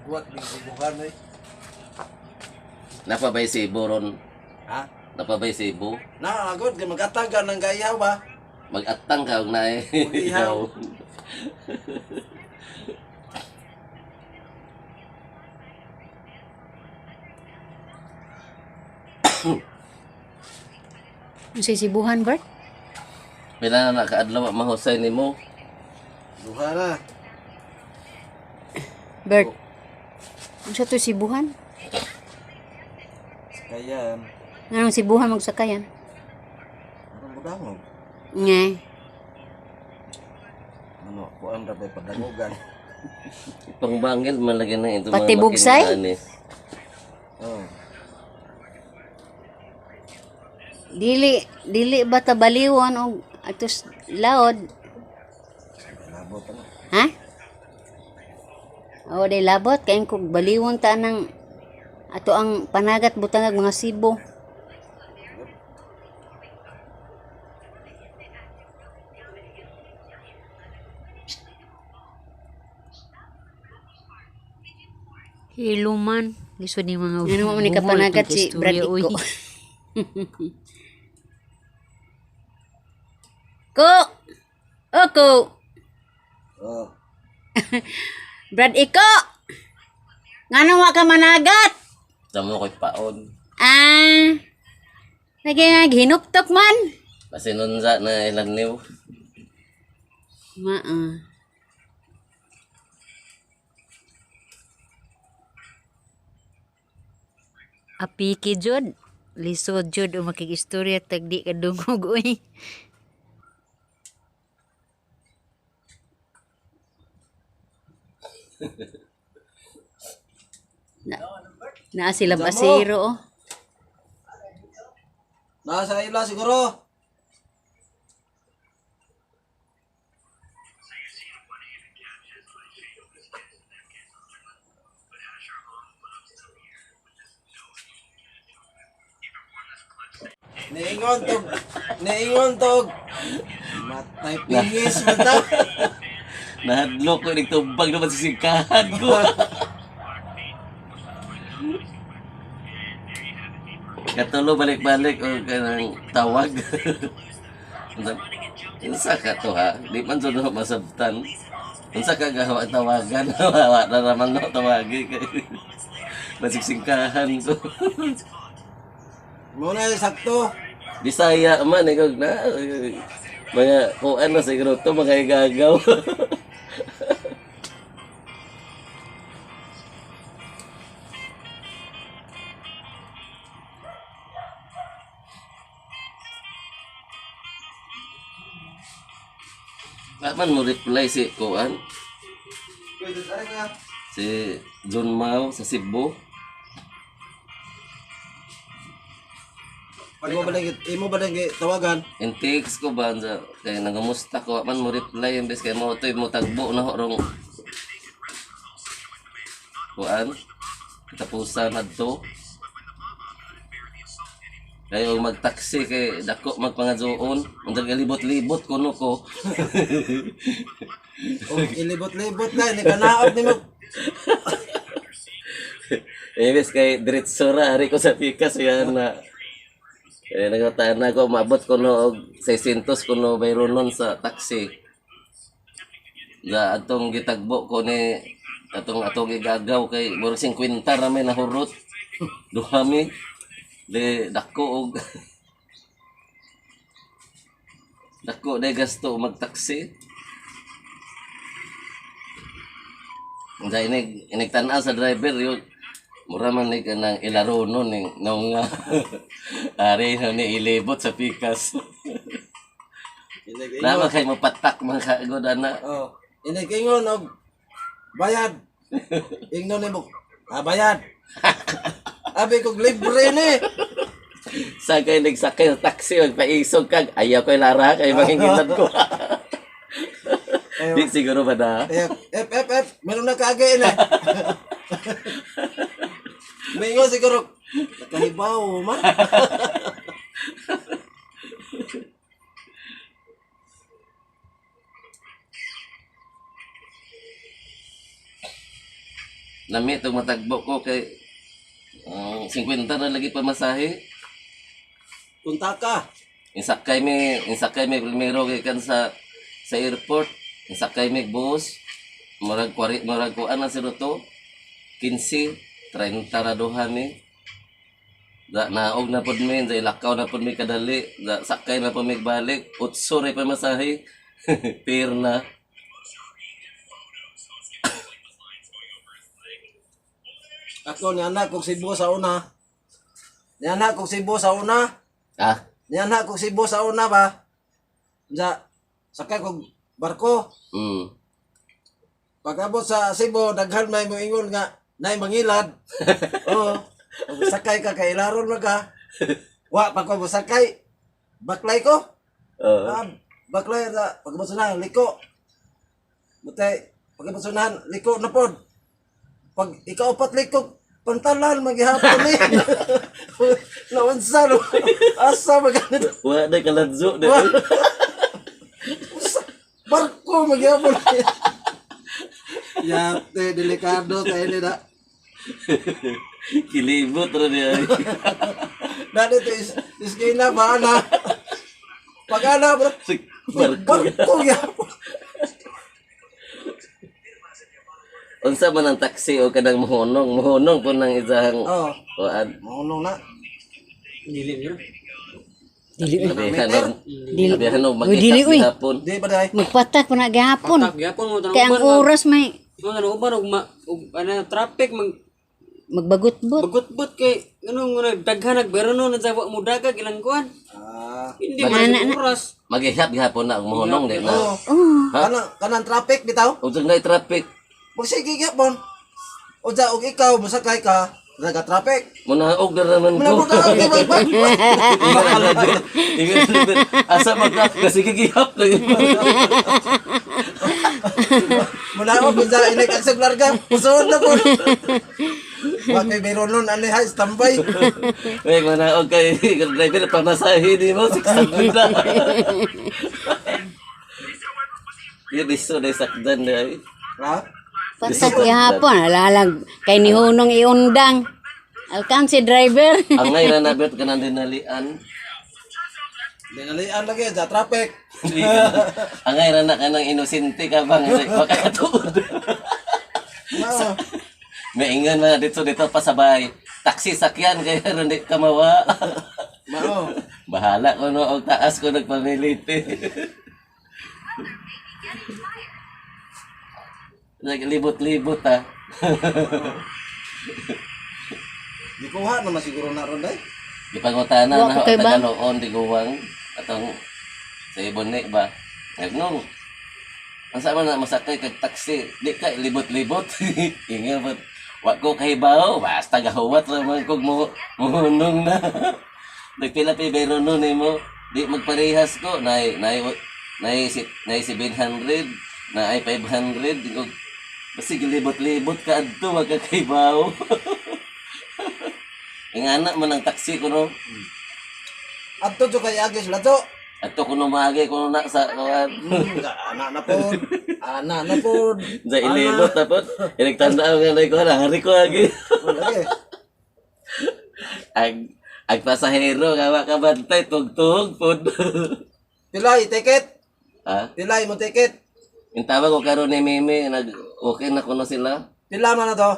Kuwat ni Sibuhan eh. Napabay Cebu ron. Ha? Napabay Cebu. Na agod kay magatagan ng gayaw ba? Magatang ka og naay. Mag-ihaw. Unsay Sibuhan, Bert? Pila na nakaadlaw ang mahusay nimo. Duha na. Bert. Unsa to Sibuhan? Kaya Nganong Sibuhan magsakayan? ano budangog? Nga. Ano, kuan ra bay padangugan. Pangbangil man lagi na ito Pati bugsay? makina, ani. Oh. Dili dili ba ta baliwon og atos laod? Labot ano. Ha? O day labot kay kog baliwon ta nang ato ang panagat butangag mga Sibo. Hiluman. Lisod ni mga Ano mo ni buhol, kapanagat si pagka-istorya, Brad uy. Iko. Ko. Oko. Oh. Brad Iko. Ngano wa ka managat? Damo ko'y paon. Ah. Lagi nga hinuptok man. Pasinunsa na ilan niw. Maa. Apiki jud. Lisod jud o makig-istorya tag di ka dungog uy. Na, naa sila basero oh. Nasa ila siguro. Niingon tog, niingon tog. Matay pingis man ta. Nahadlok ko nagtubag naman sa singkahan ko. Katulo balik-balik o kanang tawag. Unsa ka to ha? Di man jud na masabtan. Unsa ka gawa tawagan? Wa na naman no tawagi kay masigsingkahan ko. Muna yung sakto. Bisaya man ikaw na mga kuan na siguro to mga igagaw. Wa man mo reply si kuan si John Mao sa Cebu. Imo ba lang tawagan? In text ko ba sa kay nangamusta ko wa man mo reply imbes kay mo toy mo tagbo na ho rong kuan katapusan adto kayo magtaksi kay dako magpangadzoon unta galibot-libot kuno ko. O ilibot-libot na ni kanaog nimo. Imbes kay diretso ra ari ko sa pikas yan na eh nagtaan na ko maabot kuno og 600 kuno bayronon sa taxi ga atong gitagbo ko ni atong atong igagaw kay murag 50 ra may nahurot duha mi di dako og dako day gasto magtaksi. Dahil inig inig tan-aw sa driver yun mura man ni kanang ilarono ning nung ari na ni ilibot sa pikas. Inig-ingon. Nama kay mapatak man kaagod ana. Oh, inig-ingon og bayad. Ingnon nimo. Ah, bayad. Abi kog libre ni. Sa kay nagsakay sa taxi magpaisog kag ayaw ko lara kay mangingilan ko. Di siguro ba na? F, F, F, F. Meron na kaagay na. Mingon siguro. Nakahibaw man. Nami tong matagbo ko kay 50 na lagi pamasahe. Punta ka. Insakay mi primero gikan sa airport. Insakay mi bus. Murag kwari murag kuan na siguro to. 15, 30 ra duha mi. Da naog na pud mi, da ilakaw na pud mi kadali, da sakay na pud mi balik, utso ra pamasahe. Pirna. Ako ni anak kog Cebu sa una. Ni anak kog Cebu sa una. Ah, Ni anak kog Cebu sa una ba. Unsa sakay kog barko. Pag-abot sa Cebu, daghan may moingon nga nay mangilad. Oo. Pag sakay ka kay ilaron man ka. Wa pa ko sakay. Baklay ko. Oo. Ah, baklay ra pag na liko. Mutay pag na liko na pod. Pag ikaupat liko, pantalan maghihapon ni. Naunsa no. Asa maganito. Wa na kaladzo na. Barko maghihapon ni. Yate delikado tayo ni na. Kilibot ra niya. Na dito is iskina ba na. Pag ana bro. Barko. Barko gyapon. Unsa man ang taxi o kanang mohonong, mohonong po nang isang Oh, kuan. maunong na. Dili yun. Dili uy. Abihan Dili. abihan og Uy, dili makita uy. gihapon. Di ba dai? Magpatak pa na gihapon. Patak gyapon mo tanong Kay ang oras may Mo tanong uban og ma og ana traffic mag magbagutbot. bagutbot kay nganong nga daghan nagberono na sa wa mo dagag ilang kuan. Ah. Hindi man sa oras. Magihap gihapon na og mohonong di na. Oh. Oh, Ha? Kanang kanang traffic bitaw. Unsa na traffic? Magsige gyapon. Unsa og ikaw mosakay ka, naga traffic. Munaog na naman ko. Muna mo ka di ba ba? Ingat na dyan. Asa man ka? Kasi gigihap lang. Muna mo unsa inig ang larga. Musuod na po. Wa kay meron nun ani ha standby. Uy, manaog kay driver pamasahe di mo 600 na. Yun iso na sakdan na eh. Ha? Patak gihapon alalag kay ni Hunong iundang. Alkansi driver. Ang ngayon na nabit ka nang dinalian. Dinalian lagi sa traffic. Ang ngayon na ka ng inosente ka bang makakatuod. Mao. May ingan na dito dito pasabay. Taxi sakyan kaya ron di ka mawa. Mao. Bahala ko no og taas ko nagpamiliti. Naglibot-libot ah. Gikuha naman siguro na ron dai. Gipangutana Wa na ko ako kay ba? tagaloon di guwang atong sa ibon ni ba. Nagno. Ang sama na masakay kag taxi, di ka libot-libot. Inga ba wa ko kahibaw, basta gahuwat ra man kog mo muhunong na. Nagpila pa bero no nimo, di magparehas ko nay nay nay si nay 700, na ay 500 di ko basi gilibot-libot ka adto wa ka kahibaw. Ingana man ang taxi ko no. Adto jud kay Agis lato. Adto kuno maagi kuno na sa kuan. Ana na pod. Ana na pod. Sa ilibot tapos inagtandaan nga na ko na hari ko agi. Lagi. Ag ag pasahero nga wa ka bantay tugtog pod. Pilay ticket. Ha? Pilay mo ticket. Intawag ko karon ni Mimi nag okay na kuno sila. Pila man na to?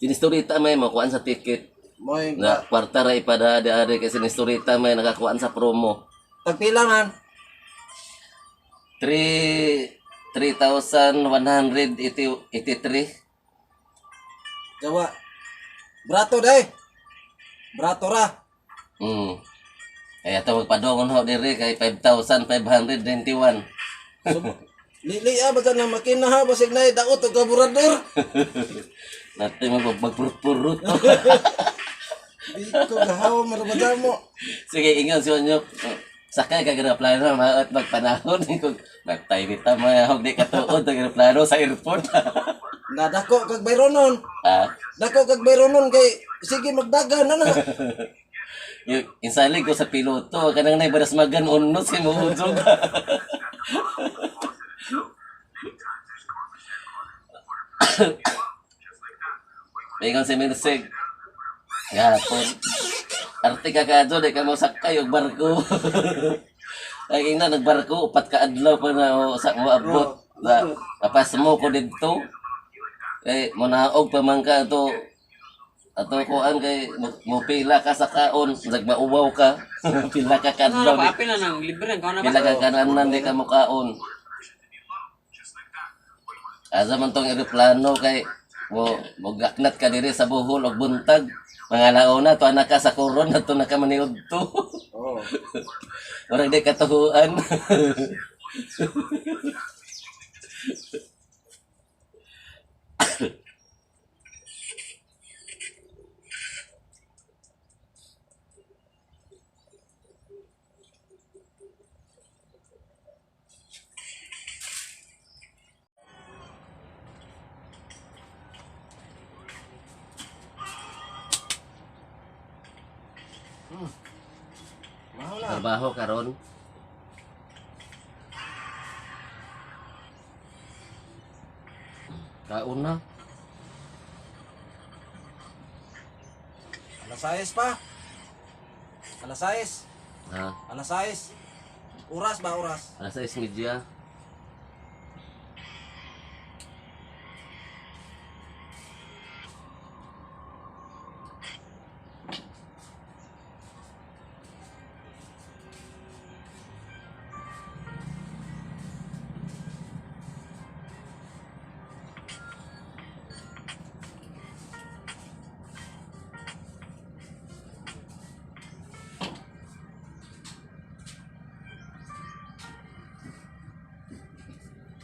Sinistorita may makuan sa ticket. Moy Na kwarta ra ipada di ari kay sinistorita may nakakuan sa promo. tagpila man. 3 3,183. Jawa. Brato dai. Brato ra. Kaya ito magpadongon ho diri kay 5,591. So, lili ah, basta na makina ha, basig na daot og kaburador. Natin magpurut-purut. Di ko gahaw marabada mo. Sige, ingon si Onyok. Sakay ka plano maot magpanahon kung magtay bita mayahog di katuod ang plano sa airport. Nadako kag bayronon. Ah, Dako kag bayronon kay sige magdagan na na. yung insalig ko sa piloto kanang nay baras magan unnos kay muudog. Ingon si Mirsig. Gapon. Arte ka kadyo, di ka mo sakay og barko. Ay ina nagbarko upat ka adlaw pa na o, sa mo abot. Na, kapas mo ko didto. Kay monaog pa man ka ato ato kuan kay mo pila ka sa kaon, nagmauwaw ka. Pila ka Ano kadlaw. na pa apil na nang libre ang kaon na ba? Pila ka kananan di ka mukaon. Asa man tong eroplano kay mo mogaknat ka diri sa Bohol og buntag. Mga laona to anak ka sa koron na to na ka maniudto. Oo. Murag di katuhuan. Maho na. Trabaho karon. Kaon na. Alas 6 pa. Alas 6. Ha, Alas 6. Oras ba oras? alas 6:30.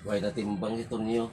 Way natimbang ito niyo.